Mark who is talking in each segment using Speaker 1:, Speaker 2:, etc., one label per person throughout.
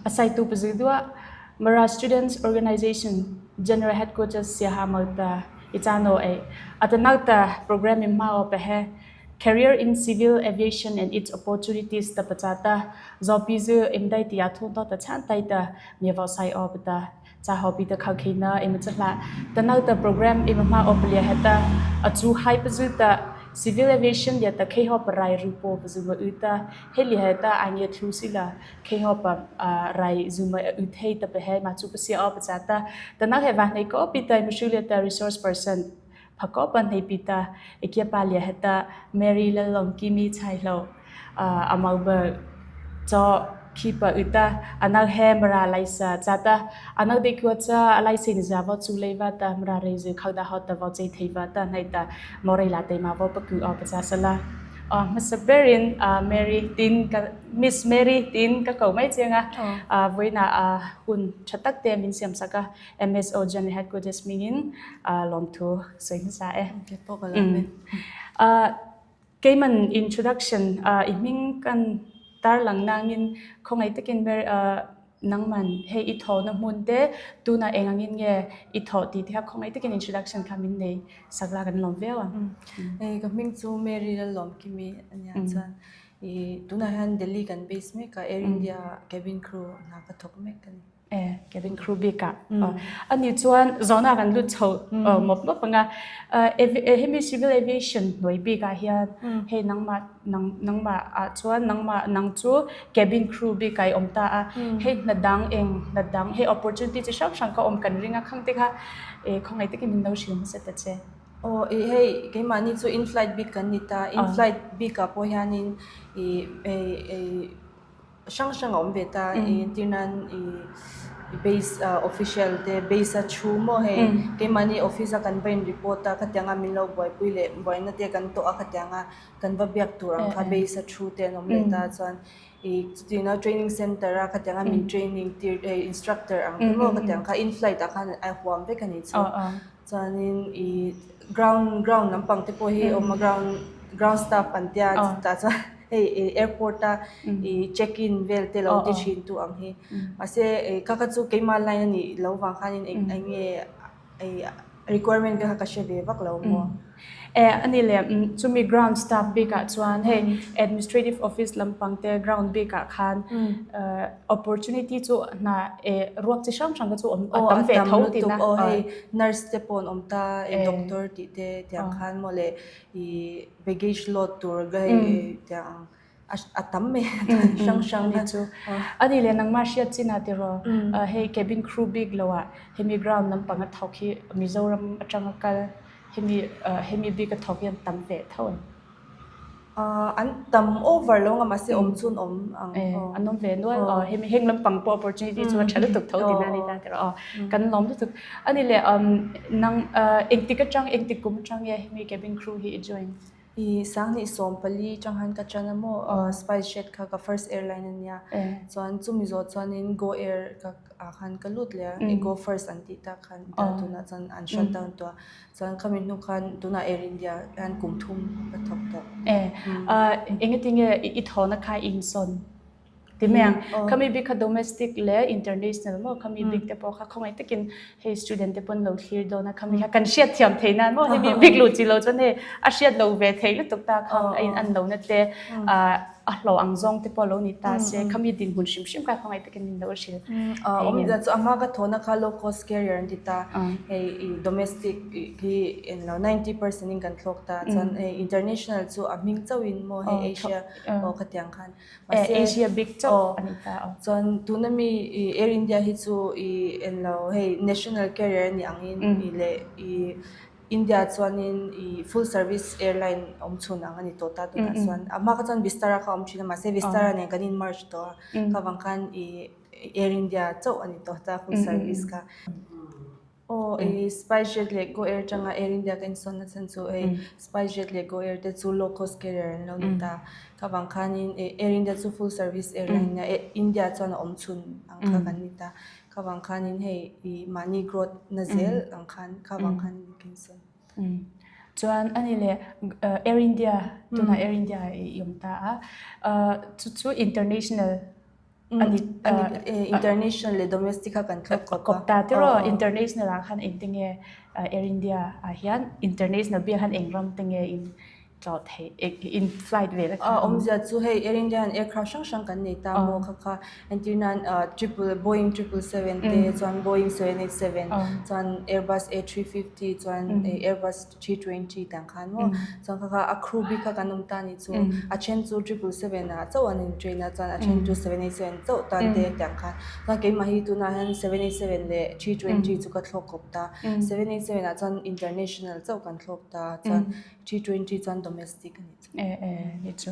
Speaker 1: A saitu pazudua Mara Students Organization General Headquarters Siaha Malta Ichano e atanauta program in ma o pehe Career in Civil Aviation and its Opportunities ta pachata zopi zu imdai tia thun to ta chan tai ta mi vo sai o ta cha ho pi ta khau khina im chla tanauta program im ma o plia heta achu hai pazu ta civil aviation ya ta khei ho parai rupo pazu ma uta heli heta ange thu sila khei ho pa rai zuma u thei ta pe he ma chu pasia o pacha ta tanak he wa nei ko pi ta mushulia ta resource person phako pan hei pi ta ikia pa lia heta Mary lalong kimi chai lo amau ba cho khi pa uta anal he mara laisa chata anal de kwa cha alai sin za wa chu le wa ta mara re zu khau da hot ta wa chei thei wa ta nai ta morai la te ma wa pa ku o pa cha sala Mr. Berin Mary tin ka Miss Mary tin ka ko mai chenga voina hun thatak te min siam saka MSO General Headquarters mingin lomthu soin sa e.
Speaker 2: Ke po ka la me.
Speaker 1: Keiman introduction i hming kan tar lang nangin khongai takin nangman hei i tho na hmun te tuna engangin nge i tho ti te kha khongai takin introduction kha min nei sakla kan lom veu ang.
Speaker 2: Ei ka hming chu Mary la lom kimi ania chuan i tuna hian Delhi kan base mek a Air India cabin crew hna ka thawk mek ani.
Speaker 1: E cabin crew bik ah ani chuan zona kan lut chho mop mop anga hemi civil aviation hnuai bik ah hian hei nangmah nang nangmah ah chuan nangmah nang chu cabin crew bik ah i awm ta a hei hna dang eng hna dang hei opportunity chi hrang hrang ka awm kan ring a khang te kha e khawngaih takin min lo hrilh hmasa ta che.
Speaker 2: Aw i hei keimahni chu in flight bik kan ni ta in flight bik ah pawh hianin i hrang hrang a awm ve ta i entir nan i base official te base a thu maw hei keimahni office a kan va in report a khatiang a min lo buaipui leh buaina te kan tawh a khatiang a kan va biak tur ang kha base a thu te an awm leh ta chuan i chutina training center a khatiang a min training tir hei instructor ang te maw khatiang kha in flight ah khan a huam vek a ni chu chuanin i ground ground lampang te pawh hi a awm a ground ground staff an tia chutah chuan. Hei airport a i check in vel te lo ti thin tu ang hi. Mahse ka kha chu keimah line a nih lo vang khanin eng nge requirement te kha ka hre ve vak lo maw.
Speaker 1: E ani le chumi ground staff bik ah chuan hei administrative office lampang te ground bik ah khan opportunity chu hna e ruak chi hrang hrang kha chu awm a tam ve tho tina.
Speaker 2: Aw hei nurse te pawh an awm ta doctor tih te tiang khan maw le i baggage load tur ga hei tiang ang a tam mai hrang hrang
Speaker 1: ni chu ani le nangmah hriat chin ah tiraw hei cabin crew bik lo ah hemi ground lampang a thawk hi Mizoram atanga kal hemi hemi bik a thawk hi an tam ve tho em?
Speaker 2: An tam over lo nga mahse awm chu an awm ang
Speaker 1: an awm ve nual aw hemi heng lampang pawh opportunity chu a tha lutuk tho tihna a ni ta tiraw aw kan lawm lutuk ani le nang engtik atang engtik kum atang nge hemi cabin crew hi i join?
Speaker 2: I sanghnih 14 tang han ka chan a maw SpiceJet kha ka first airline a nia chuan chumi zawh chuanin Go Air ka ah khan ka lut leh a Go First an tih tak khan tunah chuan an shut down tawh a Chuan khami hnu khan tunah Air India hian kum thum ka thawk tawh.
Speaker 1: E, engatinge i thawhna kha i insawn ti mai ang. Khami bik kha domestic leh international maw khami bik te pawh kha khawngaih takin hei student te pawn lo thlir dawn a khami kha kan hriat thiam thei nan maw hemi bik luh chi lo chuan hei a hriat lo ve thei lutuk ta kha a in an lohna te a hlawh ang zawng te pawh lo ni ta se khami dinhmun hrim hrim kha khawngaih takin min lo hrilh.
Speaker 2: Awmzia chu a hma ka thawhna kha low cost carrier an ti ta hei i domestic hi englo 90% in kan thlawk ta chuan hei international chu a hming chauhin maw hei Asia aw khatiang khan
Speaker 1: mahse Asia bik chauh a ni ta
Speaker 2: aw. Chuan tuna mi i Air India hi chu i englo hei national carrier a ni angin i leh i India chuanin i full service airline awm chhun ang a ni tawh ta tunah chuan a hma kha chuan Vistara kha a awm thin a mahse Vistara nen kan in merge tawh a kha vang khan i Air India chauh a ni tawh ta full service kha. Aw i SpiceJet leh Go Air atanga Air India ka insawn na chhan chu hei SpiceJet leh Go Air te chu low cost carrier an lo ni ta kha vang khanin Air India chu full service airline a nia India chuan a awm chhun ang kha kan ni ta. Kha vang khanin hei i mahni growth na zel ang khan kha vang khan kan sawn.
Speaker 1: Chuan ani le Air India tuna Air India i awm ta a chu chu international Ani
Speaker 2: international leh domestic kha kan thlawp kawp a.
Speaker 1: Kawp ta tiraw international ah khan engte nge Air India ah hian international biak hian eng ram te nge in tlawh theih in flight vel a kha.
Speaker 2: Awmzia chu hei Air India hian aircraft hrang hrang kan nei ta maw kha kha entirnan triple Boeing 777 te chuan Boeing 787 chuan Airbus A350 chuan Airbus 320 tang khan maw chuan kha kha a crew bik kha kan awm ta ni chu a then chu 777 ah chauh an in train a chuan a then chu 787 chauh tan te tiang khan chuan keimah hi tunah hian 787 leh 320 chu ka thlawk kawp ta 787 ah chuan international chauh kan thlawk ta chuan 320 chuan domestic a ni chu.
Speaker 1: E e ni chu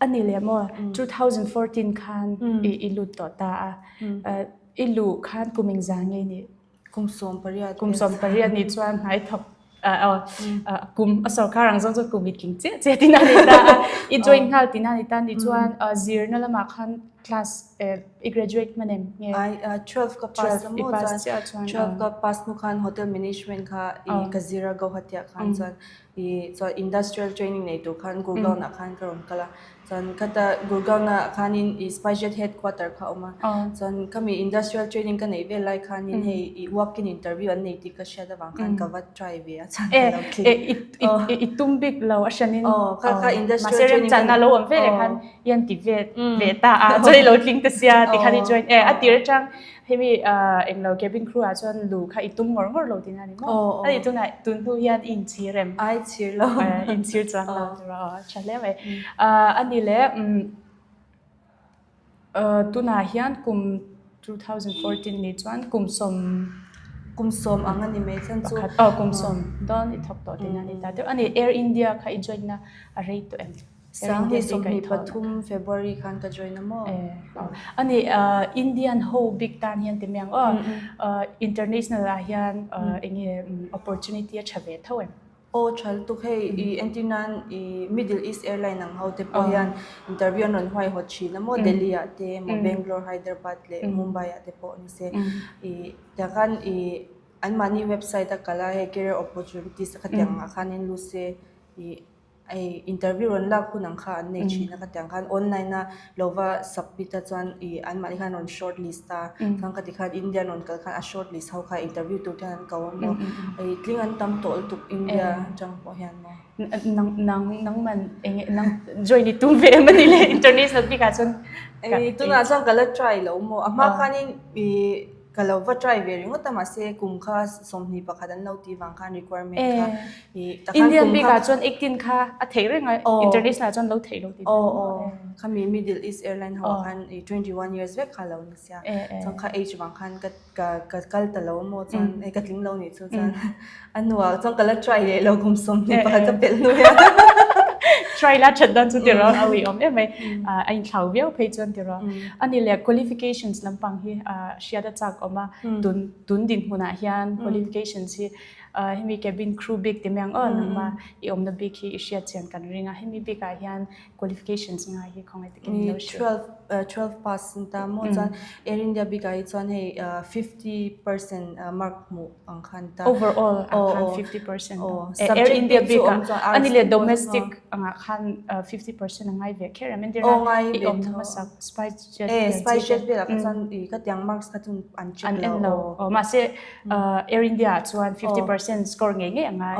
Speaker 1: a ni leh maw 2014 khan i lut tawh ta a i luh khan kum engzah nge ni?
Speaker 2: Kum 18.
Speaker 1: Kum 18 nih chuan hmai thawk kum a sorkar ang zawng chu kum i tling chiah chiah tina ni ta a i join nghal tina ni ta ni chuan zirna lamah khan class i graduate hman em
Speaker 2: nge? Ai 12 ka pass a maw chuan 12 ka pass hnu khan hotel management kha i ka zir a Guwahati ah khan chuan i chuan industrial training nei tur khan Gurgaon ah khan ka rawn kal a Chuan khata Gurgaon ah khanin i SpiceJet headquarter kha a awm a. Chuan khami industrial training ka neih vel lai khanin hei i walk-in interview an nei tih ka hriat avang khan ka va try ve a chuan ka lo
Speaker 1: tling. I tum bik lo a hranin mahse remchanna lo awm ve leh khan i han ti ve ve ta a chuan i lo tling ta sia ti khan i join e a tir atang Hemi englo cabin crew ah chuan lu kha i tum ngawr ngawr lo tihna a ni maw? A nih tunah tun hnu hian i inchhir em?
Speaker 2: Ai chhir lo.
Speaker 1: Inchhir chuang lo tur a aw tha hle mai. A ni le tunah hian kum 2014 ni chuan kum sawm
Speaker 2: Kum 10 ang a ni mai chuan chu.
Speaker 1: Pakhat aw kum 10 dawn i thawk tawh tihna a ni ta deuh. A ni Air India kha i join na a rei tawh em?
Speaker 2: 2023 February khan ka join a maw?
Speaker 1: A ni, Indian ho bik tan hian ti mai ang aw. International ah hian enge opportunity a tha ve tho em?
Speaker 2: Aw tha lutuk hei i entir nan i Middle East Airline ang ho te pawh hian interview an rawn huaihawt thin a maw Delhi ah te emaw Bangalore, Hyderabad leh Mumbai ah te pawh ni se i tiang khan i anmahni website a kal a hei career opportunities a khatiang ah khan in lut se i Hei interview rawn lak hun ang kha an nei thin a ka tiang khan online a lo va submit a chuan ih anmahni khan rawn short list a chuan ka ti khan India rawn kal khan a short list ho kha interview tur te hian an ko a maw ih tling an tam tawh lutuk India atang pawh hian maw.
Speaker 1: Nang nang nangman eng nang join i tum ve em a ni le international bik ah chuan.
Speaker 2: Ih tunah chuan ka la try lo maw a hma khanin ih Ka lo va try ve ringawt a mahse kum kha 21 an lo tih vang khan requirement kha
Speaker 1: i takhan Indian kum bikah chuan 18 kha a theih reng a international ah chuan lo theih lo tih
Speaker 2: aw aw khami Middle East airline ho ah khan i 21 years vek kha lo ni sia chuan kha age vang khan ka ka ka kal ta lo maw chuan hei ka tling lo nih chu chuan a hnuah chuan ka la try leh lo kum 21 ka pelh hnu hian
Speaker 1: try la that dan chu tiraw a uiawm em mai a inthlau viau phei chuan tiraw ani leh qualifications lampang hi hriat a chak awm a tun tun dinhmunah hian qualifications hi hemi cabin crew bik ti mai ang aw nangma i awmna bik hi i hriat chian kan ring a hemi bikah hian qualifications ngai hi khawngaih takin min lo
Speaker 2: hrilh. 12 pass an ta maw chuan Air India bikah hi chuan hei 50% mark hmuh ang khan ta.
Speaker 1: Overall ang khan 50% Air India bikah ani leh domestic angah khan 50% a ngai ve kher em entir na i awm hmasak SpiceJet
Speaker 2: SpiceJet velah kha chuan i khatiang marks kha chu an check
Speaker 1: lo. An en lo. Mahse Air India ah chuan 50% score ngei ngei a ngai.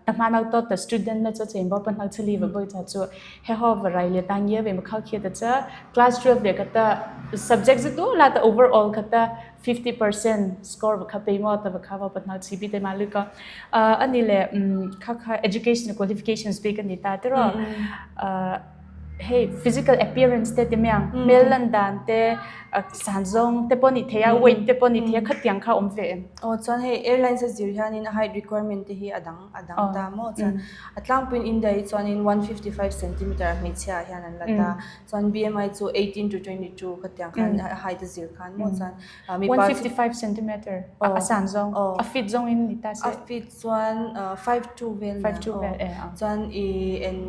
Speaker 1: Ta hma nau to ta student na cho chen bo pa nau chali va boi cha chu he ho va rai le tang ye ve ma khau khia ta cha class 12 le ka ta subject zu tu la ta overall ka ta 50% score va kha pe mo ta va kha va pa nau chi bi te ma lu ka ani le kha kha education qualifications bi kan ni ta te ro Hei physical appearance te ti mai ang, hmel lan dan te, san zawng te pawh a ni thei a, weight te pawh a ni thei a, khatiang kha a awm ve em?
Speaker 2: Aw chuan hei airlines a zir hianin a height requirement te hi a dang a dang ta maw chuan a tlangpuiin India hi chuanin 155 centimeter a hmeichhia ah hian an la ta chuan BMI chu 18 to 22 khatiang khan a height a zir khan maw chuan
Speaker 1: mipa chu 155 centimeter a san zawng a fit zawngin ni ta
Speaker 2: se a fit chuan 52 vel
Speaker 1: 52 vel e
Speaker 2: chuan i en.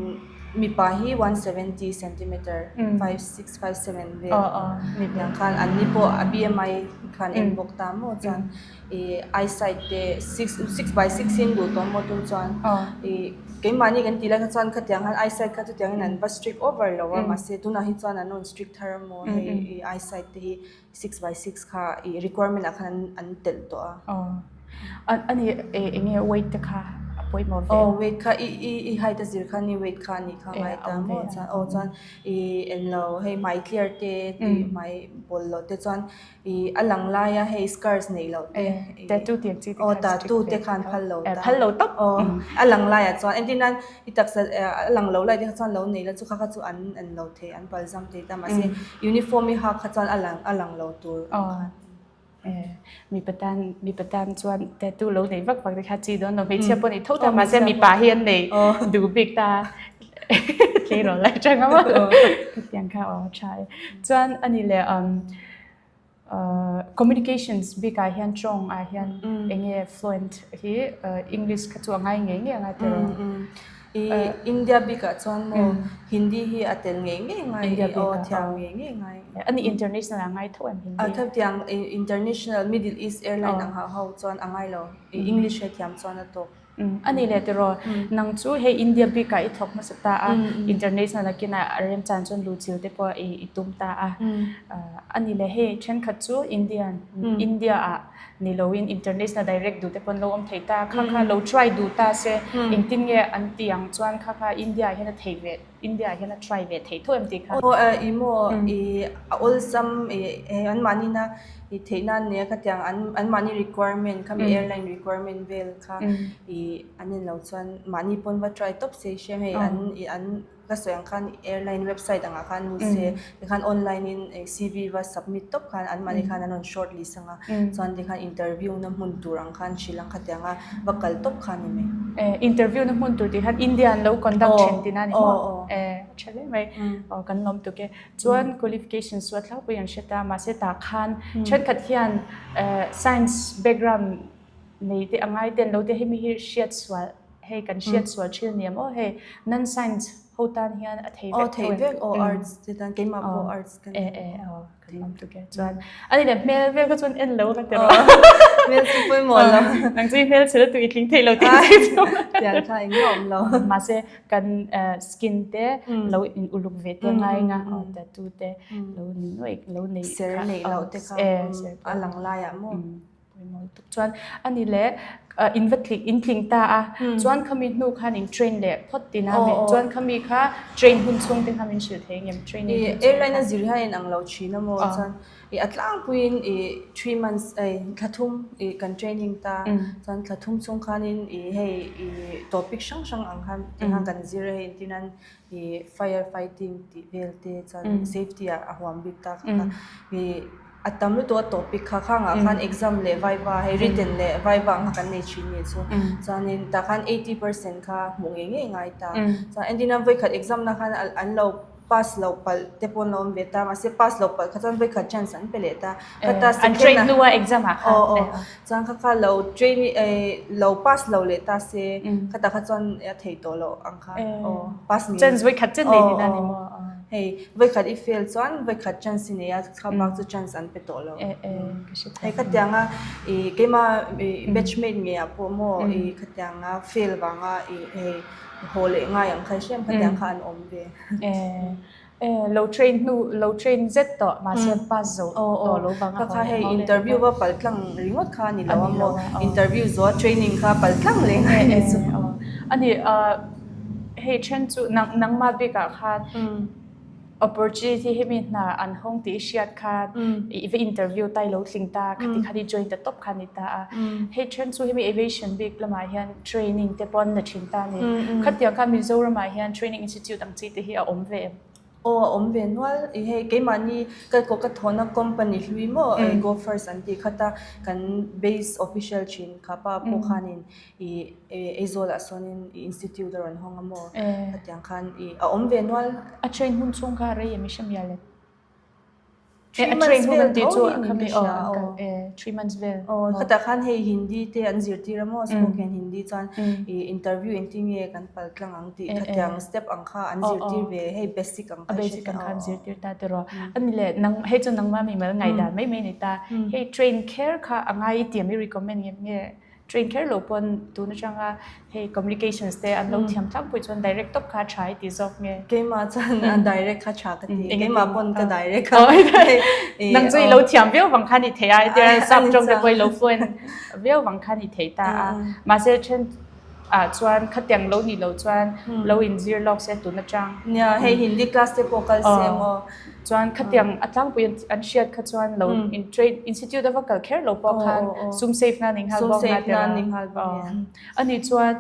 Speaker 2: Mipa hi 170 centimeter, 5 6 5 7 vel tiang khan an ni pawh a BMI khan en bawk ta maw chuan ih eyesight te 6 by 6 in duh tawh maw tum chuan ih keimahni kan tih lai kha chuan khatiang khan eyesight kha chutiang in an va strict over lo a mahse tunah hi chuan an rawn strict thar a maw hei ih eyesight te hi 6 by 6 kha ih requirement ah khan an telh tawh a.
Speaker 1: Ani eng nge weight te kha a pawimawh ve?
Speaker 2: Aw weight kha i i i height a zir khan i weight kha a nih kha ngai ta maw chuan aw chuan i englo hei hmai clear te tih hmai bawl loh te chuan i a lang laia hei scars neih loh te
Speaker 1: tattoo tih ang chi te
Speaker 2: khan tattoo te khan phal lo ta
Speaker 1: phal lo tawp
Speaker 2: aw a lang laiah chuan entir nan i taksa a lang lo lai te kha chuan lo nei la chu kha kha chu an en lo thei an palzam thei ta mahse uniform i hak kha chuan a lang a lang lo tur ang khan.
Speaker 1: Mipa tan mipa tan chuan tattoo lo nei vak vak te kha chi dawn lo hmeichhia pawh a ni tho ta mahse mipa hi an nei duh bik ta tleirawl lai tang a maw hetiang kha aw tha e. Chuan a ni leh communications bikah hian tawng ah hian eng nge fluent hi English kha chu a ngai ngei ngei anga tiraw?
Speaker 2: I India bikah chuan maw Hindi hi a tel ngei ngei ngai i aw thiam ngei ngei ngai.
Speaker 1: A ni international a ngai tho em Hindi?
Speaker 2: A tho tiang international Middle East airline ang hau ho chuan a ngai lo i English he thiam chuan a tawk.
Speaker 1: A ni leh tiraw nang chu hei India bikah i thawk hmasa ta a international a kinah a remchan chuan luhchil te pawh i tum ta a. A ni leh hei thenkhat chu Indian India ah Ni loin international direct duh te pawn lo awm thei ta, kha kha lo try duh ta se, engtin nge an ti ang chuan kha kha India ah hian a thei ve, India ah hian a try ve thei tho em tih kha.
Speaker 2: Aw i maw i a awlsam i hei anmahni na i theih nan nia khatiang an anmahni requirement kha mi airline requirement vel kha i an en lo chuan mahni pawn va try tawp se hriam hei an i an Ka sawi ang khan airline website angah khan lut se tikhan online in CV va submit tawp khan anmahni khan an rawn short list anga chuan tikhan interview na hmun tur ang khan hrilh ang khatiang a va kal tawp kha ni mai.
Speaker 1: Interview na hmun tur tih khan India an lo conduct thin tih na ni maw? Tha hle mai. Aw kan lawm tuk e. Chuan qualifications chu a thlangpui an hre ta mahse tah khan thenkhat hian science background nei te a ngai ten lo te hemi hi hriat sual hei kan hriat sual thil niam aw hei non science ho tan hian a thei
Speaker 2: vek thei vek aw arts te tan keimah pawh arts kan
Speaker 1: e e aw kan lam tu ke chuan ani le hmel vel kha chuan en lo ka ti ro
Speaker 2: hmel chu pawimawh lo
Speaker 1: nang chu hmel chhe tu i tling thei lo ti
Speaker 2: tiang kha eng awm lo
Speaker 1: mahse kan skin te lo in uluk ve te ngai nga aw tattoo te lo ni noi lo nei
Speaker 2: ser nei lo te kha a lang lai ah maw
Speaker 1: Pawimawh tuk chuan a ni le in va tling in tling ta a chuan khami hnu khan in train leh phawt tina mi chuan khami kha train hun chhung te kha min hrilh thei ngem
Speaker 2: training hun chhung airline a zir hian in ang lo thin a maw chuan i a tlangpuiin i 3 months ei thla thum i kan training ta chuan thla thum chhung khanin i hei i topic hrang hrang ang khan ti khan kan zir a hei entirnan i fire fighting tih vel te chuan safety ah a huam bik ta kha kha i A tam lutuk a topic kha khangah khan exam leh viva hei written leh viva ang kha kan nei thin nih chu. Chuanin tah khan 80% kha hmuh ngei ngei ngai ta. Chuan entirna vawikhat exam na khan an lo pass lo palh te pawh an lo awm ve ta mahse pass lo palh kha chuan vawikhat chance an pe leh ta.
Speaker 1: Khata second a. An train hnua exam ah khan.
Speaker 2: Aw aw. Chuan kha kha lo train lo pass lo leh ta se khata kha chuan a thei tawh loh ang kha aw pass
Speaker 1: ngei. Chance vawikhat chen nei tihna a ni maw?
Speaker 2: Hei vawikhat i fail chuan vawikhat chance i nei a kha bak chu chance an pe tawh lo. Hei khatianga i keima i batchmate ngei ah pawh maw i khatianga fail vanga i hei haw leh ngai ang kha hriam khatiang kha an awm ve.
Speaker 1: Lo train hnu lo train zet tawh mahse pass zo tawh lo vang
Speaker 2: a. Kha hei interview va pal tlang ringawt kha a ni lo a maw interview zawh a training kha pal tlang leh ngai a ni chu.
Speaker 1: Ani hei then chu nangmah bikah khan opportunity hemi hna an hawng tih i hriat khan i va interview ta i lo tling ta khati khan i join ta tawp kha a ni ta a. Hei then chu hemi aviation bik lamah hian training te pawh an la thin ta a ni. Khatiang kha Mizoramah hian training institute ang chi te hi a awm ve em?
Speaker 2: Aw a awm ve nual. I hei keimahni ka kaw ka thawhna company hlui maw Go First an tih khat a, kan base official thin kha pa pawh khanin i Aizawlah sawnin i institute a rawn hawng a maw khatiang khan i a awm ve nual.
Speaker 1: A train hun chhung kha rei em i hre mial em? Eh, a train hun an tih chu khami aw an kal eh 3 months vel.
Speaker 2: Aw khatah khan hei Hindi te an zirtir a maw spoken Hindi chuan i interview engtin nge kan pal tlang ang tih khatiang step ang kha an zirtir ve hei basic ang
Speaker 1: kha. A basic ang kha an zirtir ta tiraw. Ani le nang hei chu nangma mi mal ngaihdan mai mai ni ta. Hei train kher kha a ngai i tiam i recommend ngem nge Train kher lo pawn tun atanga hei communications te an lo thiam tlangpui chuan direct tawp kha a tha i ti zawk nge?
Speaker 2: Keimah chuan direct kha tha ka ti. Keimah pawn ka direct a.
Speaker 1: Nang chu i lo thiam viau vang khan i thei a, hetia sap tawng te pawh i lo fluent viau vang khan i thei ta a. Mahse then ah chuan khatiang lo nih loh chuan lo inzir lawk se tun atang.
Speaker 2: Nia, hei Hindi class te pawh kal se maw?
Speaker 1: Chuan khatiang a tlangpui an hriat kha chuan lo in train institute a va kal kher lo pawh khan sum save nan inghal bawk na tira. Ani chuan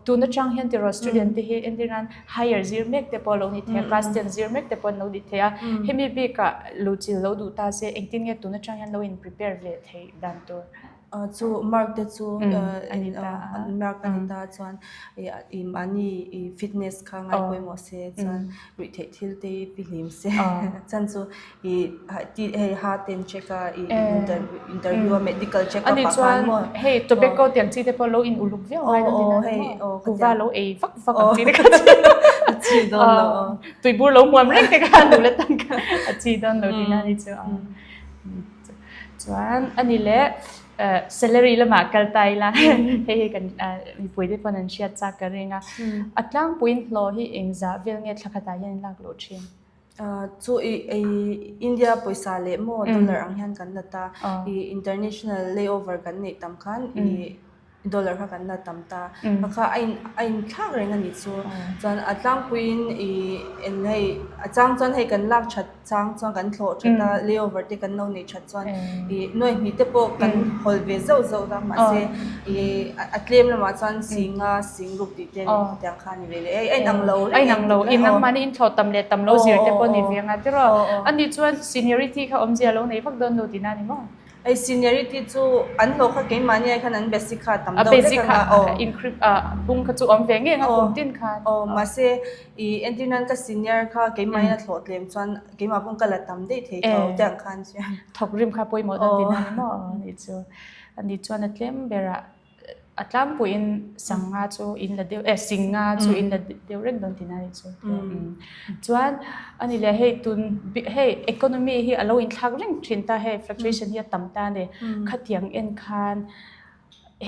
Speaker 1: tun atang hian tiraw student te hi entir nan higher zir mek te pawh lo ni thei a, class 10 zir mek te pawh an lo ni thei a. Hemi bikah luchil lo duh ta se engtin nge tun atang hian lo in prepare ve thei dan tur.
Speaker 2: Chu mark te chu mark a ni ta chuan i mahni i fitness kha ngai pawimawh se chuan ruih theih thil te hi fihlim se chuan chu i hei ha ten check a i interview a medical check up ah khan maw.
Speaker 1: Hei tobacco tiang chi te pawh lo in uluk viau ngai dawn tih na ni maw kuva lo ei vak vak ang chi te kha
Speaker 2: a chi dawn lo
Speaker 1: tuibur lo hmuam reng te kha nu le tang kha a chi dawn lo tih na ni chu. Chuan a ni le salary lamah kal ta ila hei hi kan mipui te pawn an hriat chak ka ring a. A tlangpuiin hlawh hi engzah vel nge thla khatah hian in lak loh thin?
Speaker 2: Chu i India pawisa leh maw dollar ang hian kan la ta. I international layover kan neih tam khan i dollar kha kan la tam ta. Kha kha a in a inthlak reng a nih chu. Chuan a tlangpuiin i en hei a chang chuan hei kan lak that chang chuan kan thlawh that a layover te kan lo neih that chuan i nuai hnih te pawh kan hawl ve zauh zauh a mahse i a tlem lamah chuan singa sing ruk tih te hetiang kha a ni ve leh a inang lo
Speaker 1: reng a inang lo inang mahni inthlawh tam leh tam lo zir te pawh ni ve anga tiraw ani chuan seniority kha awmzia lo nei vak dawn lo tihna a ni maw?
Speaker 2: Hei seniority chu an hlawh kha keimahni ai khan an basic kha a tam deuh vek anga
Speaker 1: aw. A basic kha pung kha chu awm ve ngei anga kum tin khan.
Speaker 2: Aw mahse i entir nan ka senior kha keimahni a thlawh tlem chuan keimah pawh ka la tam daih thei tho te ang khan chuan.
Speaker 1: Thawk rim kha pawimawh dawn tihna ni maw anih chu. Ani chuan a tlem berah A tlangpuiin sanga chu in la deuh eh singa chu in la deuh reng dawn tihna a nih chu. Chuan a ni leh hei tun hei economy hi a lo inthlak reng thin ta hei fluctuation hi a tam ta a ni. Khatiang en khan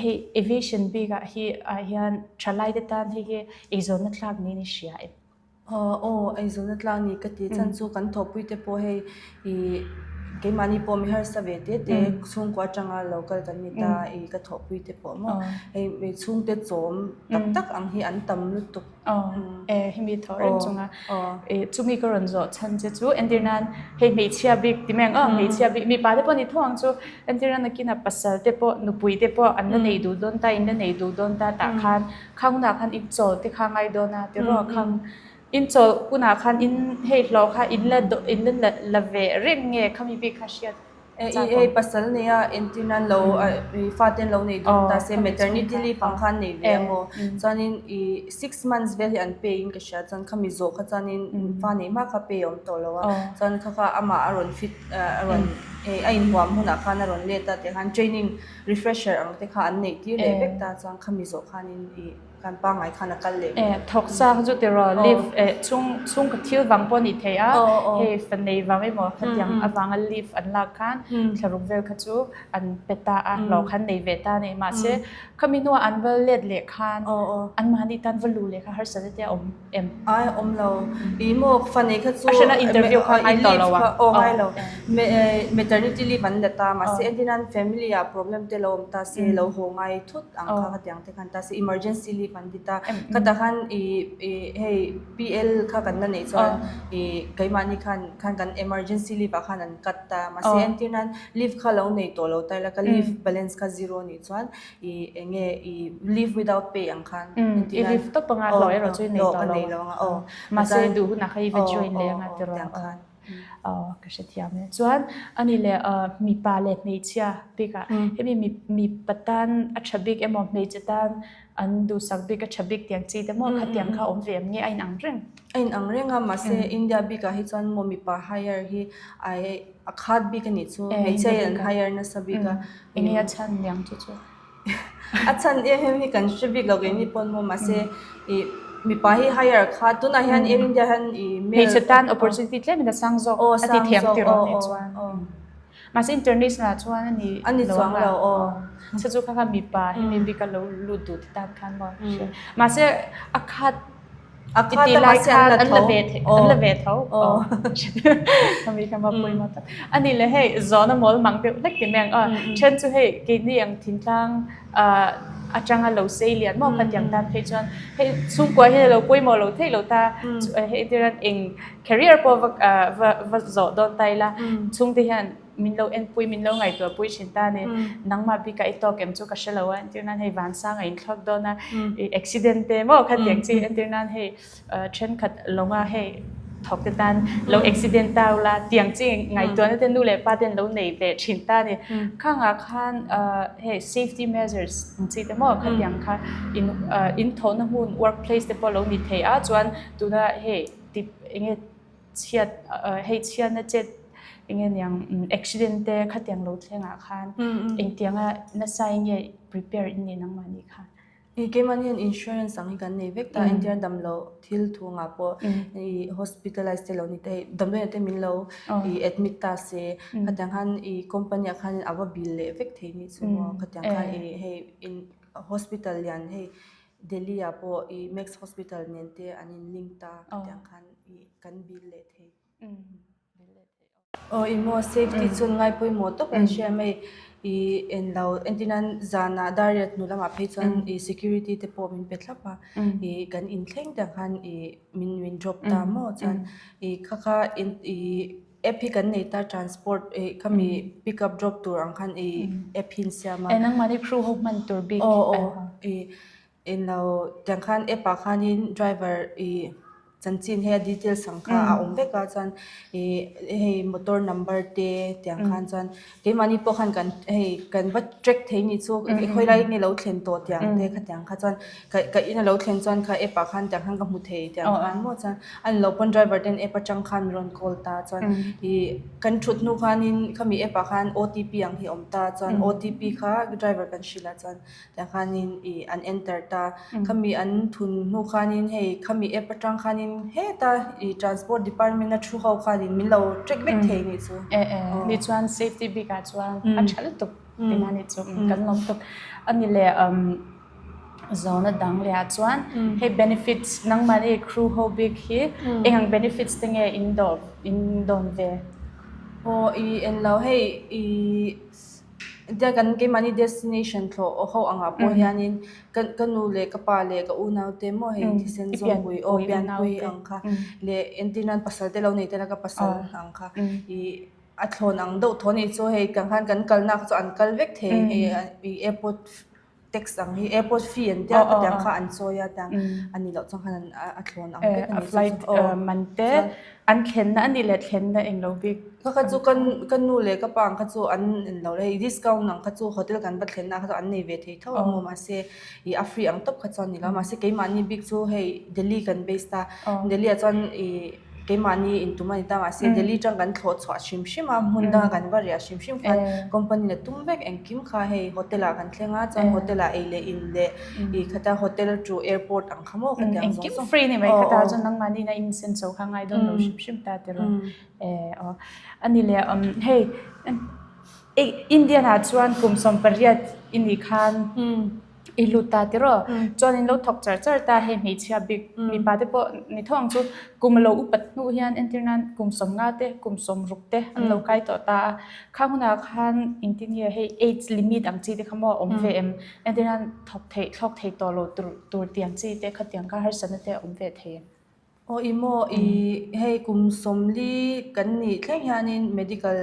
Speaker 1: hei aviation bikah hi ah hian thalai te tan hei hi eizawnna tlak niin i hria em?
Speaker 2: Aw, eizawnna tlak ni ka ti. Chhan chu kan thawhpui te pawh hei ih keimahni pawh mi harsa ve te te chhungkua atanga lo kal kan ni ta ih ka thawhpui te pawh maw hei chhungte chawm tak tak ang hi an tam lutuk.
Speaker 1: Aw, e hemi thawh reng chunga ih chumi ka rawn zawh chhan che chu entir nan hei hmeichhia bik ti mai ang aw hmeichhia bik mipa te pawh ni tho ang chu entir nan nakinah pasal te pawh nupui te pawh an la nei duh dawn ta in la nei duh dawn ta tah khan Khang hunah khan in chawl te kha ngai dawn a tiraw khang in chawl hunah khan in hei hlawh kha in la in la la ve reng nge khami bik kha hriat
Speaker 2: chak awm. Hei pasal nei a entir nan lo fate an lo nei dawn ta se maternity leave ang khan nei ve emaw chuanin i six months vel hi an pay in ka hria chuan khami zawh kha chuanin fa nei hma kha pay a awm tawh lo a chuan kha kha amah a rawn fit a rawn a inhuam hunah khan a rawn let a tikhan training Refresher ang te kha an neih tir leh vek ta chuan khami zawh khanin ih kan pangngai khan a kal leh
Speaker 1: mai. Thawk sa kha chu tiraw leave eh chhung chhung ka thil vang pawh a nih theih a, hei fa nei vang emaw khatiang avanga leave an lak khan thlaruk vel kha chu an pe ta a, hlawh khan nei ve ta a ni. Mahse khami hnuah an va let leh khan anmahni tan va luh leh kha harsat te a awm em?
Speaker 2: Ai awm lo. Ih maw fa nei kha chu
Speaker 1: A hrena interview kha ngai tawh lo a.
Speaker 2: Aw ngai lo. Maternity leave an la ta mahse entir nan family ah problem te lo awm ta se lo haw ngai thut ang kha khatiang te khan ta se emergency leave an ti ta. Khatah khan ih ih hei PL kha kan la neih chuan ih keimahni khan khan kan emergency leave ah khan an cut ta mahse entir nan leave kha lo nei tawh lo ta ila ka leave balance kha zero a nih chuan i enge i leave without pay ang khan
Speaker 1: i leave tawp anga hlawh erawh chu i nei tawh lo ang mahse duh hunah kha i va join leh anga tiraw. Aw ka hrethiam e. Chuan ani leh mipa leh hmeichhia bikah hemi mipa tan a tha bik emaw hmeichhe tan an duhsak bik a tha bik tiang chi te maw khatiang kha awm ve em nge a inang reng?
Speaker 2: A inang reng a mahse India bikah hi chuan maw mipa hire hi ai a khat bik a nih chu hmeichhia hi an hire nasa bik a.
Speaker 1: Enge a chhan niang chu chu?
Speaker 2: A chhan em em hi kan hre bik lo keini pawn maw mahse ih mipa hi hire kha tunah hian Air India hian ih male
Speaker 1: Hmeichhe tan opportunity tlem in a sang zawk a ti thiam tirh aw nih chuan mahse international ah chuan a ni lo ang a che chu kha kha mipa hi maybe ka lo lut duh ti tan khan maw mahse a khat
Speaker 2: A
Speaker 1: I ti lai khan an la ve an la ve tho. Kami kha ma pui ma tak. Ani le hei zawhna mawl mang deuh hlek ti mai ang a. Then chu hei keini ang thingtlang atanga lo sei lian maw khatiang tan phei chuan hei chhungkua hian a lo pawimawh lo theih lo ta. Hei entir hian eng career pawh va va zawh dawn ta ila chhungte hian min lo enpui, min lo ngaihtuahpui thin ta a ni. Nangmah bikah i tawk em chu ka hre lo a, entir nan hei vansang a inthlawk dawn a, i accident te maw khatiang chi entir nan hei thenkhat lawnga hei thawk te tan lo accident ta ula tiang chi ngaihtuahna te nu leh pa ten lo nei ve thin ta a ni. Khangah khan hei safety measures ang chi te maw khatiang kha in inthawhna hmun workplace te pawh lo ni thei a chuan tuna hei tip enge chhiat hei chhiatna chet enge niang accident te khatiang lo thlengah khan engtianga nasa enge prepare in nih nangmah nih khan.
Speaker 2: I keimahni hian insurance ang hi kan nei vek ta entir damloh thil thungah pawh i hospitalize te lo ni te hei damdawiin te min lo i admit ta se khatiang khan i company ah khan a va bill leh vek thei nih chu maw khatiang khan i hei in hospital lian hei Delhi ah pawh i Max Hospital nen te an in link ta khatiang khan i kan bill leh thei. Aw i maw safety chu an ngai pawimawh tawp an hria mai i en lo entir nan zanah dar riat hnu lamah phei chuan i security te pawh min pe thlap a i kan inthleng tiang khan i min min drop ta maw chuan i kha kha i app hi kan nei ta transport eh khami pick up drop tur ang khan i app hi an siam a.
Speaker 1: Eh nangmahni crew ho hman tur bik.
Speaker 2: Aw aw i englo tiang khan app ah khanin driver i chanchin hei a details ang kha a awm vek a chuan i hei motor number te tiang khan chuan keimahni pawh khan kan hei kan va track thei nih chu khawi lai nge lo thlen tawh tiang te khatiang kha chuan ka ka in a lo thlen chuan kha app ah khan tiang khan ka hmu thei tiang khan maw chuan a ni lo pawn driver ten app atang khan min rawn call ta chuan ih kan thut hnu khanin khami app ah khan OTP ang hi a awm ta chuan OTP kha driver kan hrilh a chuan tiang khanin ih an enter ta khami an thun hnu khanin hei khami app atang khanin heta ih transport department a thu ho khanin min lo track vek thei nih chu.
Speaker 1: Ni chuan safety bik ah chuan a tha lutuk tina ni chu kan lawm tuk a ni leh Zawhna dang leh ah chuan hei benefits nangmahni crew ho bik hi eng ang benefits te nge in dawh in dawn ve?
Speaker 2: Aw i en lo hei i tia kan keimahni destination thlawh ho angah pawh hianin ka ka nu leh ka pa leh ka unau te maw hei thisen zawmpui aw pianpui ang kha leh entir nan pasal te lo nei tela ka pasal ang kha i a thlawn ang deuh thaw a nih chu hei kan khan kan kalna kha chu an kal vek thei hei i airport tax ang hi airport fee an tia khatiang kha an chawi a tiang a nih loh chuan khan a thlawn ang vek a ni
Speaker 1: flight man te an thlenna a nih leh thlenna eng lo bik
Speaker 2: kha kha chu kan ka nu leh ka pa ang kha chu an en lo hei discount ang kha chu hotel kan va thlenna kha chu an nei ve thei tho ang maw mahse ih a free ang tawp kha chuan ni lo mahse keimahni bik chu hei Delhi kan base ta Delhi ah chuan ih Keimahni intum a ni ta mahse Delhi tang kan thlawh chhuah hrim hrim a, hmun danga kan va riah hrim hrim khan company la tum vek engkim kha hei hotel ah kan thleng a chuan hotel ah ei leh in leh ih khata hotel to airport ang kha maw khatiang zawng
Speaker 1: zawng. Engkim free ni mai khata chuan nangmahni ina in sen chho kha ngai dawn lo hrim hrim ta tiraw aw a ni leh hei Indian ah chuan kum 18 i nih khan I lut ta tiraw? Chuan in lo thawk char char ta hei hmeichhia bik mipa te pawh ni tho ang chu kum a lo upat hnu hian entir nan kum 50 te kum 60 te an lo kai tawh ta a. Kha hunah khan engtin nge hei age limit ang chi te kha maw a awm ve em? Entir nan thawk theih thlawk thei tawh lo tur tur tiang chi te khatiang kha harsatna te a awm ve thei em?
Speaker 2: Aw i maw i hei kum 40 kan nih thleng hianin medical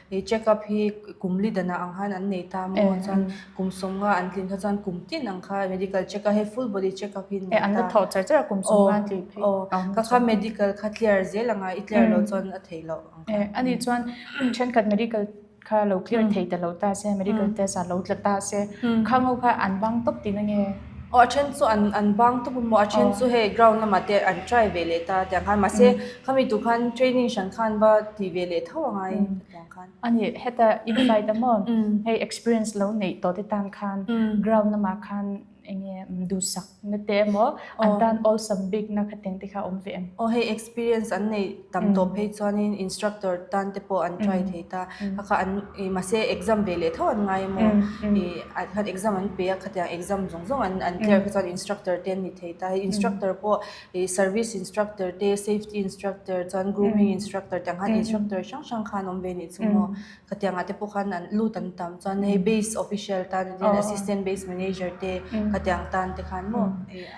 Speaker 2: i check up hi kum li danah ang khan an nei ta maw chuan kum 50 an tlin kha chuan kum tin ang kha medical check up hei full body check up hi an nei ta.
Speaker 1: An la thawh char char a kum 50 an tlin phei.
Speaker 2: Aw ka kha medical kha clear zel anga i clear loh chuan a theih loh ang kha.
Speaker 1: Ani chuan thenkhat medical kha lo clear thei ta lo ta se, medical test ah lo tla ta se, khang ho kha an bang tawp tihna nge?
Speaker 2: Aw a then chu an an bang tawp a maw, a then chu hei ground lamah te an try ve leh ta tiang khan mahse khami tur khan training hran khan va ti ve leh tho angai tiang khan.
Speaker 1: Ani heta in flight a maw, hei experience lo neih tawh te tan khan ground lamah khan enge duhsak na te emaw an tan awlsam bik na kha teng te kha awm ve em?
Speaker 2: Aw hei experience an nei tam tawh phei chuanin instructor tan te pawh an try thei ta a kha an ih mahse exam ve leh tho an ngai emaw ih an khan exam an pe a khatiang exam zawng zawng an an clear kha chuan instructor te an ni thei ta hei instructor pawh ih service instructor te safety instructor chuan grooming instructor tiang khan instructor hrang hrang khan awm ve nih chu maw. Khatiangah te pawh khan an lut an tam chuan hei base official tan a hian assistant base manager te khatiang tan te khan maw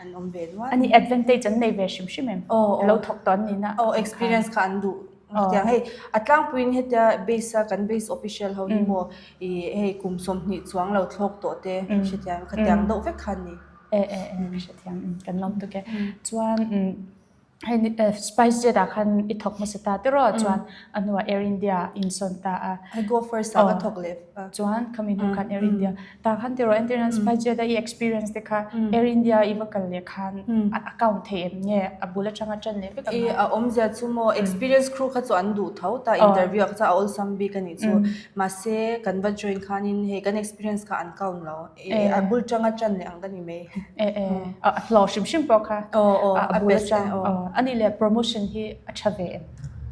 Speaker 2: an awm ve nual.
Speaker 1: Ani advantage an nei ve hrim hrim em? Lo thawk tawh an ni na.
Speaker 2: Aw experience kha an duh. Khatiang hei a tlangpuiin hetia base a kan base official ho hi maw ih hei kum 20 chuang lo thlawk tawh te hrethiam khatiang deuh vek kha an ni.
Speaker 1: E e e hrethiam kan lawm tuk e. Chuan Hei Spice Jet ah khan i thawk hmasa ta tiraw chuan a hnuah Air India in sawn ta a.
Speaker 2: I go first ah ka thawk leh.
Speaker 1: Chuan khami hnu khan Air India ta khan tiraw entir nan Spice Jet a i experience te kha Air India i va kal leh khan a account thei em nge a bul atanga tan leh vek ang
Speaker 2: a? A awmzia chu maw experience crew kha chu an duh tho ta interview ah kha chuan a awlsam bik a nih chu mahse kan va join khanin hei kan experience kha an count lo. A bul tanga tan leh ang ka ni mai.
Speaker 1: E e a hlawh hrim hrim pawh kha a bul atang a nih leh promotion hi a tha ve em?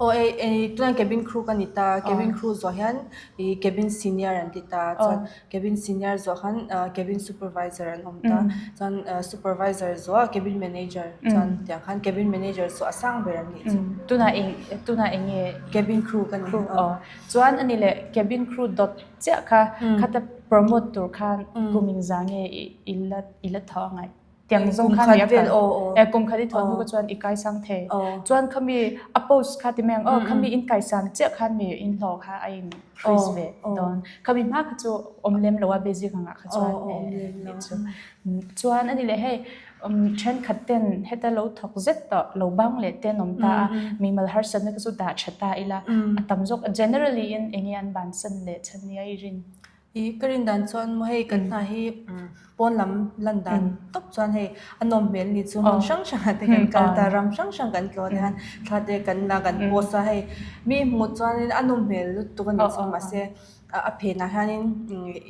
Speaker 2: Aw e e tunah cabin crew ka ni ta cabin crew zawh hian ih cabin senior an ti ta chuan cabin senior zawh khan cabin supervisor an awm ta chuan supervisor zawh cabin manager chuan tiang khan cabin manager chu a sang ber an nih chu.
Speaker 1: Tunah eng tunah eng nge?
Speaker 2: Cabin crew ka ni.
Speaker 1: Aw chuan a nih leh cabin crew dawt Chiah kha khata promote tur khan kum in za nge i la i la thaw angai. Tiang zawng khan mi a kal. E kum khat i thaw hnu ka chuan i kaisang thei. Chuan khami a post kha ti mai ang aw khami in kaisan chiah khan mi in hlawh kha a in increase ve dawn. Khami hma kha chu awm lem lo a basic angah kha chuan e chu. Chuan ani leh hei Thenkhat ten heta lo thawk zet tawh lo bang leh te an awm ta a, mimal harsatna kha chu dah tha ta ila a tam zawk generally in enge an bansan leh chhan nia i rin?
Speaker 2: I ka rin dan chuan maw hei kan hna hi pawn lam lan dan tawp chuan hei a nawm hmel ni chu hmun hrang hrangah te kan kal ta ram hrang hrang kan tlawh te khan thla te kan la kan post a hei mi hmuh chuanin a nawm hmel lutuk a ni chu mahse a phenah hianin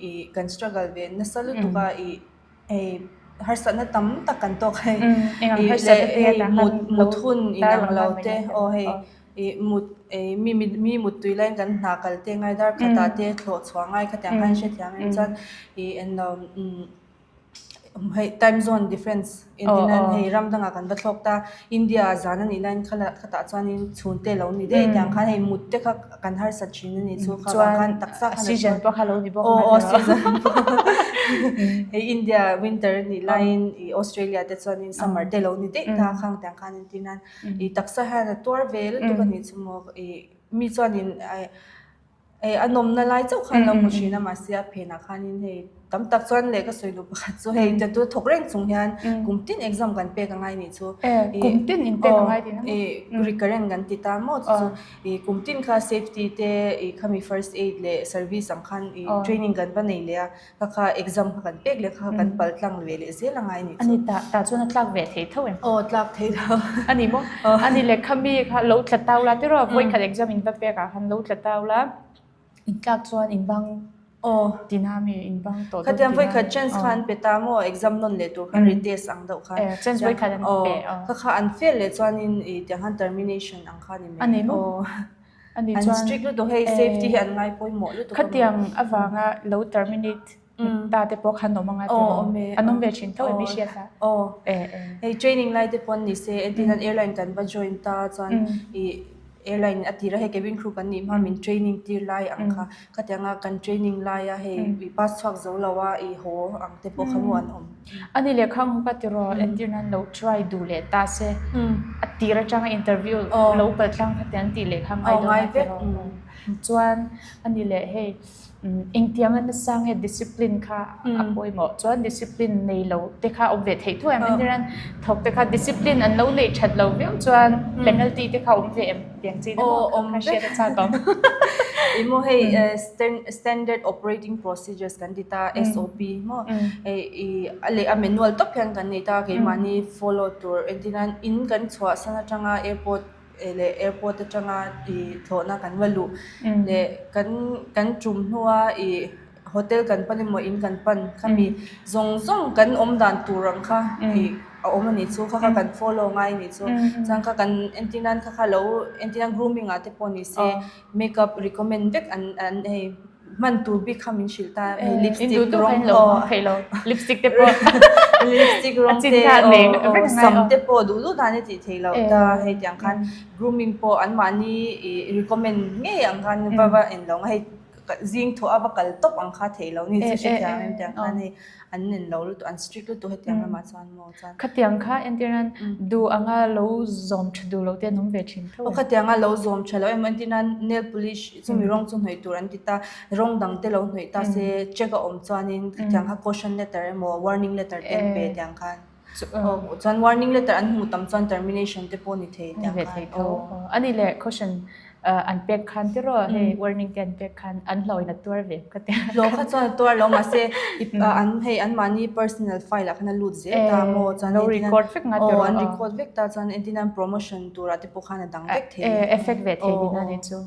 Speaker 2: i kan struggle ve nasa lutuk a i Hei harsatna tam tak kan tawk hei.
Speaker 1: Eng harsatna te
Speaker 2: hei mut mut hun inang lo te aw hei ih mut ih mi mi mut tui laiin kan hna kal te ngai dar khatah te thlawh chhuah ngai khatiang khan hrethiam em chuan ih englo hei time zone difference entirnan hei ram dangah kan va thlawk ta India ah zan a nih laiin khala khatah chuanin chhun te lo ni daih tiang khan hei mut te kha kan harsat thin a nih chu kha vang khan taksa khan a
Speaker 1: season pawh kha lo ni bawk
Speaker 2: aw aw season hei India winter a nih laiin ih Australia te chuanin summer te lo ni daih ta khang tiang khan entir nan ih taksa hian a tuar ve lutuk a nih chu maw ih mi chuanin Hei a nawmna lai chauh khan lo hmu thin a mahse a phenah khanin hei tam tak chuan leh ka sawi duh pakhat chu hei tattoo thawk reng chung hian kum tin exam kan pek a ngai nih chu.
Speaker 1: Kum tin in pek a ngai tih na maw?
Speaker 2: Recurrent kan ti ta maw chu chu ih kum tin kha safety te ih khami first aid leh service ang khan ih training kan va nei leh a Kha kha exam kha kan pek leh kha kan pal tlang ve leh zel a ngai nih
Speaker 1: chu. Ani tah tah chuan a tlak ve thei tho em?
Speaker 2: Aw tlak thei tho.
Speaker 1: Ani maw? Ani leh kha mi kha lo tla tau la tiraw vawi khat exam in va pek ah khan lo tla tau la in tlak chuan in bang
Speaker 2: Aw
Speaker 1: tina mi in bang tawh dawn
Speaker 2: Khatiang vawi khat chance kha an pe ta maw exam nawn leh tur khan retest ang deuh khan.
Speaker 1: Eh chance vawi khat an pe
Speaker 2: aw. Kha kha an fail leh chuanin i tiang khan termination ang kha ni mai.
Speaker 1: Ani maw?
Speaker 2: Aw.
Speaker 1: Ani
Speaker 2: An
Speaker 1: chuan
Speaker 2: strict lutuk hei safety hi an ngai pawimawh lutuk a maw.
Speaker 1: Khatiang avanga lo terminate ta te pawh khan awm anga tiraw?
Speaker 2: Awm e.
Speaker 1: An awm ve thin tho em i hriat a?
Speaker 2: Aw. Hei training lai te pawn ni se entin an airline kan va join ta chuan i airline in a tir a hei cabin crew kan nih hma min training tir lai ang kha khatianga kan training laia hei i pass chhuak zo lo a i haw ang te pawh kha maw an awm.
Speaker 1: Ani leh khang ho kha tiraw entir nan lo try duh leh ta se a tir atanga interview lo kal tlang kha te an tih leh kha ngai dawn a tiraw chuan ani leh hei Engtianga nasa nge discipline kha a pawimawh chuan discipline nei lo te kha awm ve theih thuai ang entir an thawk te kha discipline an lo neih that lo viau chuan penalty te kha awm ve em tiang chi te pawh kha hriat a chak awm.
Speaker 2: Ih maw hei standard operating procedures kan ti ta SOP maw hei ih a leh a manual tawp hian kan nei ta keimahni follow tur entir nan in kan chhuah san atanga airport leh airport atanga ih thlawhna kan va luh leh kan kan tum hnua ih hotel kan pan emaw in kan pan khami zawng zawng kan awm dan tur ang kha ih a awm a nih chu kha kha kan follow ngai a nih chu chuan kha kan entir nan kha kha lo entir nan grooming ah te pawh ni se makeup recommend vek an an hei. Hman tur bik kha min hrilh ta hei lipstick rawng aw
Speaker 1: lipstick te pawh
Speaker 2: lipstick rawng te aw sam te pawh duh duh dan i tih theih loh ta hei tiang khan grooming pawh an mahni ih recommend ngei ang khan va va en lo ang hei zing thawh a va kal tawp ang kha theih loh ni chu hrethiam em tiang khan hei an en lo lutuk an strict lutuk hetiang lamah chuan maw chuan.
Speaker 1: Khatiang kha entir nan duh anga lo zawm tha duh loh te an awm ve thin tho em?
Speaker 2: Aw khatianga lo zawm tha lo em entir nan nail polish chumi rawng chu hnawih tur an ti ta rawng dang te lo hnawih ta se check a awm chuanin khatiang kha caution letter emaw warning letter te an pe tiang khan aw chuan warning letter an hmuh tam chuan termination te pawh ni thei tiang khan
Speaker 1: aw. Ani leh caution an pek khan tiraw hei warning te an pek khan an hlawin a tuar ve ka tia.
Speaker 2: Hlawh kha chuan a tuar lo mahse an hei anmahni personal file ah khan a lut zel ta maw chuan
Speaker 1: lo record vek nga tiraw
Speaker 2: aw an record vek ta chuan entir nan promotion turah te pawh khan a dang vek thei
Speaker 1: effect ve thei tihna a ni chu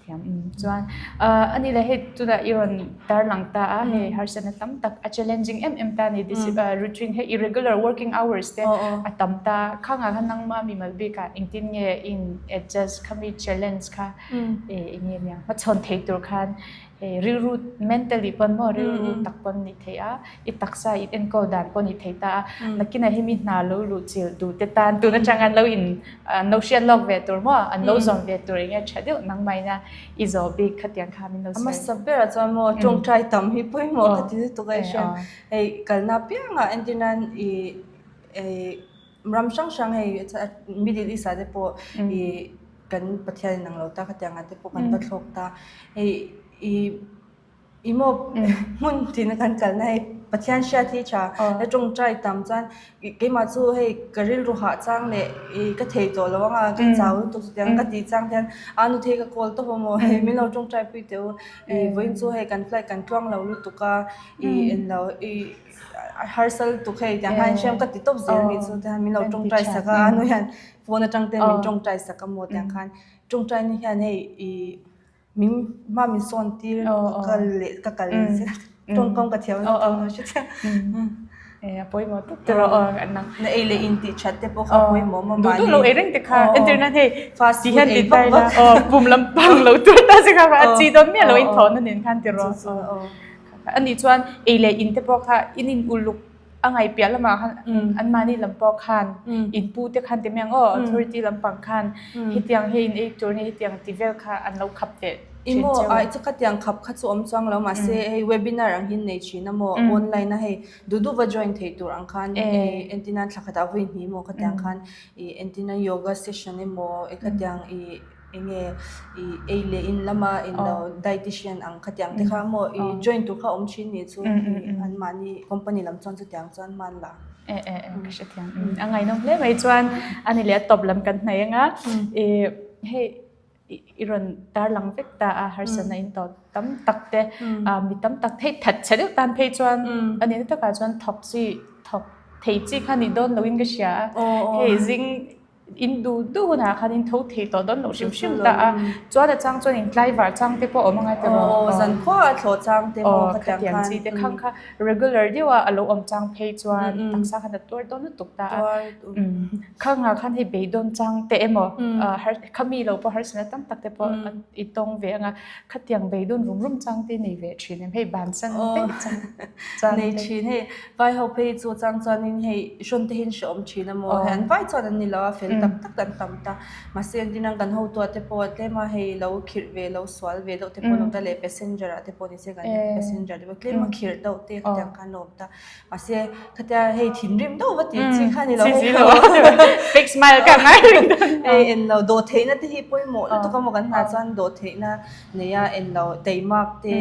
Speaker 1: thiam chuan ani leh hei tunah i rawn tarlang ta a hei harsatna tam tak a challenging em em ta a ni routine hei irregular working hours te a tam ta khangah khan nangma mimal bikah engtin nge in adjust khami challenge kha eng nge nia hmachhawn thei tur khan hei rilru mentally pawn maw rilru tak pawn ni thei a i taksa i enkawl dan pawh ni thei ta a nakinah hemi hna lo luh chilh duh te tan tun atang an lo in an lo hriat lawk ve tur maw an lo zawm ve tur eng nge tha deuh nangmahina i zawh bik khatiang kha min lo
Speaker 2: sawi. A hmasa berah chuan maw tawngtai tam hi pawimawh ka ti lutuk a i hria hei kalna apiangah entir nan i ram hrang hrang hei Middle East ah te pawh i kan Pathian in ang lo ta khatiang ah te pawh kan va thlawk ta hei i I maw hmun tina kan kalna hei Pathian hriat hi tha la tawngtai tam chuan keimah chu hei ka rilru hah chang leh i ka thei tawh lo anga ka chau lutuk chutiang ka tih chang hian a nu thei ka call tawp a maw hei min lo tawngtai pui teh u i vawiin chu hei kan flight kan tluang lo lutuk a i englo i harsa lutuk hei tiang hian hriam ka ti tawp zel mi chu tiang min lo tawngtai sak a a nu hian phone atang te min tawngtai sak a maw tiang khan tawngtai ni hian hei i Min hma min sawn tir ka kal leh ka kal zel tawngkam ka thiam lo tawng hre chiang.
Speaker 1: A pawimawh tawp tawh rawh aw nang.
Speaker 2: Na ei leh in tih that te pawh kha a pawimawh maw
Speaker 1: mahni. Duh duh lo ei reng te kha entir nan hei fast food ei vak vak aw pum lampang lo tur ta che kha a chi dawn miah lo in thawhna nen khan ti rawh. Ani chuan ei leh in te pawh kha in in uluk A ngaihpiah lamah khan anmahni lam pawh khan in pu te khan ti mai ang aw authority lampang khan hetiang hi in ei tur nge hetiang ti vel kha an lo khap teh
Speaker 2: thin cheu. Emaw ai chu khatiang khap kha chu awm chuang lo mahse hei webinar ang hi nei thin a maw online a hei duh duh va join thei tur ang khan hei entir nan thla khatah vawi hnih maw khatiang khan ih entir nan yoga session emaw khatiang ih Enge i ei leh in lama in lo dietitian ang khatiang te kha maw i join tur kha awm thin nih chu an mahni company lam chuan chutiang chuan hman la.
Speaker 1: E e e ka hrethiam a ngaihnawm hle mai chuan ani leh a tawp lam kan hnaih anga i hei i rawn tarlang vek ta a harsatna in tawh tam tak te mi tam tak theih that chhe deuh tan phei chuan a nihna takah chuan thawk chi thawk thei chi kha ni dawn loin ka hria a hei zing In duh duh hunah khan in tho thei tawh dawn loh hrim hrim ta a, chuan a chang chuan in tlaivar chang te pawh a awm angai tawh
Speaker 2: rawh. Aw zan khua a thlawh chang te pawh khatiang
Speaker 1: khan. Khatiang chi te khang kha regular deuh a a lo awm chang phei chuan taksa khan a tuar dawn lutuk ta a. Khangah khan hei beidawn chang te emaw khami lo pawh harsatna tam tak te pawh i tawng ve anga khatiang beidawn rum rum chang te nei ve thin em hei bansan daih chang
Speaker 2: chang te. Nei thin hei Vai ho phei chu chang chuanin hei hrawn te hian hrehawm thin a maw? Hei an vai chuan an ni lo a, fel Tak tak an tam ta. Mahse entirnan kan hotu ah te pawh tlema hei lo khirh ve lo sual ve deuh te pawh an awm ta leh passenger ah te pawh ni se kan passenger te pawh tlema khirh deuh te khatiang khan an awm ta. Mahse khatia hei thinrim deuh va tih chi kha ni lo
Speaker 1: hei. Fake smile ka ngai reng dawn.
Speaker 2: Hei en lo dawh theihna te hi pawimawh lutuk a maw kan hna chuan dawh theihna nei a en lo teimak te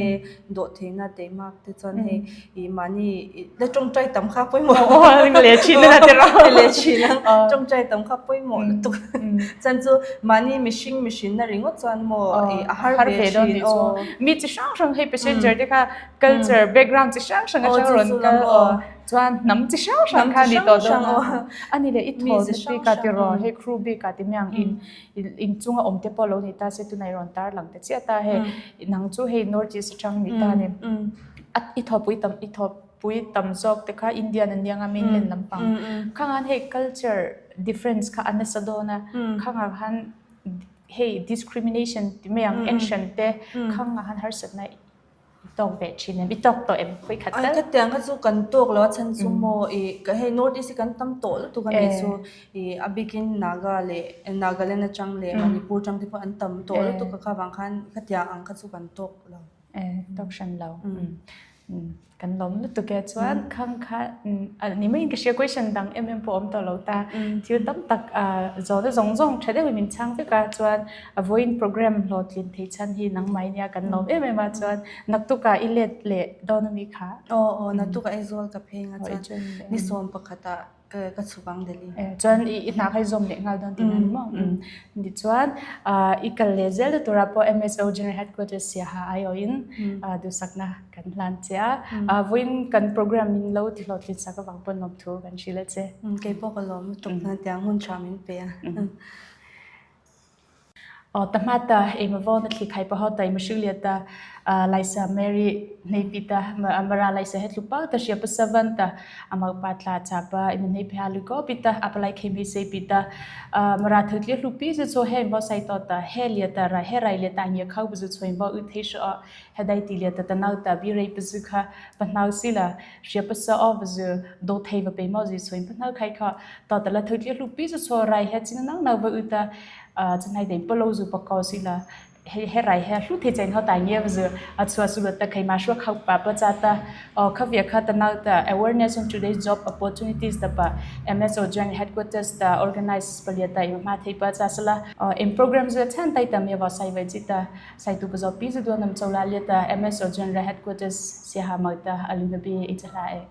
Speaker 2: dawh theihna teimak te chuan hei ih mahni la tawngtai tam kha pawimawh
Speaker 1: leh thin a ti rawh
Speaker 2: leh thin a tawngtai tam kha pawimawh lutuk chuan chu mahni mihring mihrinna ringawt chuan maw ih a har ve thin aw
Speaker 1: mi chi hrang hrang hei passenger te kha culture background chi hrang hrang atang rawn kal aw chuan hnam chi hrang hrang kha ni tawh dawn a ani leh i thaw na bik a ti rawh hei crew bik a ti mai ang in inchunga awm te pawh lo ni ta se tunah i rawn tar lang ta chiah ta hei nang chu hei North East atang ni ta a ni a i thawpui tam i thawpui tam zawk te kha Indian an nia nga mainland lampang khangah hei culture difference kha a nasa dawn a khangah khan hei discrimination ti mai ang action te khangah khan harsatna I tawk ve thin em? I tawk tawh em? Khawi khat
Speaker 2: tal? Ai khatiang kha chu kan tawk lo a chhan chu maw i hei North East hi kan tam tawh lutuk a nih chu i a bikin Naga leh Nagaland atang leh Manipur atang te pawh an tam tawh lutuk a kha vang khan khatiang ang kha chu kan tawk lo.
Speaker 1: E tawk hran lo. Kan lawm lutuk e chuan khang kha ni maiin ka hria question dang em em pawh a awm tawh lo ta. Thil tam tak zawhna zawng zawng tha deuhin min chhang vek a chuan A vawiin program hlawhtlin thei chhan hi nangmah nia kan lawm em em a chuan naktukah i let leh dawn ami kha?
Speaker 2: Aw aw naktukah Aizawl ka pheng a chuan ni 11 ah ka chhuk ang Delhi.
Speaker 1: Chuan i hna kha i zawm leh nghal dawn tihna a ni maw? Ni chuan i kal leh zel na turah pawh MSO General Headquarters Siaha aiawhin duhsakna kan hlan che a. Vawiin kan program min lo ti hlawhtlin sak avang pawn lawmthu kan hrilh a che.
Speaker 2: Kei pawh ka lawm lutuk tiang hun tha min pe a.
Speaker 1: Aw ta hma ta ema vaw na thli khai pa ho ta ema hriu lia ta Laisa Mary hnei pi ta Mara Laisa he tlu pau ta hria pa savan ta amau pa tla cha pa ema hnei phe lu ko pi ta apalai khem hi sei pi ta Mara thau tli hlu pi zu cho he vaw sai to ta he lia ta ra he rai lia ta ngia khau bu zu choi vaw u thei sho he dai ti lia ta ta nau ta bi rei pa zu kha pa nau si la hria pa sa o va zu do thei va pe mo zu choi pa nau khai kha to ta la thau tli hlu pi zu cho rai he chin nang nau va u ta chunhai dei polo zu pakaw si la he he rai he hlu the chen ho tai nge zu a chua su ta khai ma shu khau pa pa cha ta o kha via kha ta nau ta awareness on today's job opportunities ta pa MSO joint headquarters ta organize palia ta ima ma thei pa cha sala em program zu chan tai ta me wa sai vai chi ta sai tu pa zo pi zu do nam chola lia ta MSO joint headquarters sia ha ma ta aluna bi i chala e.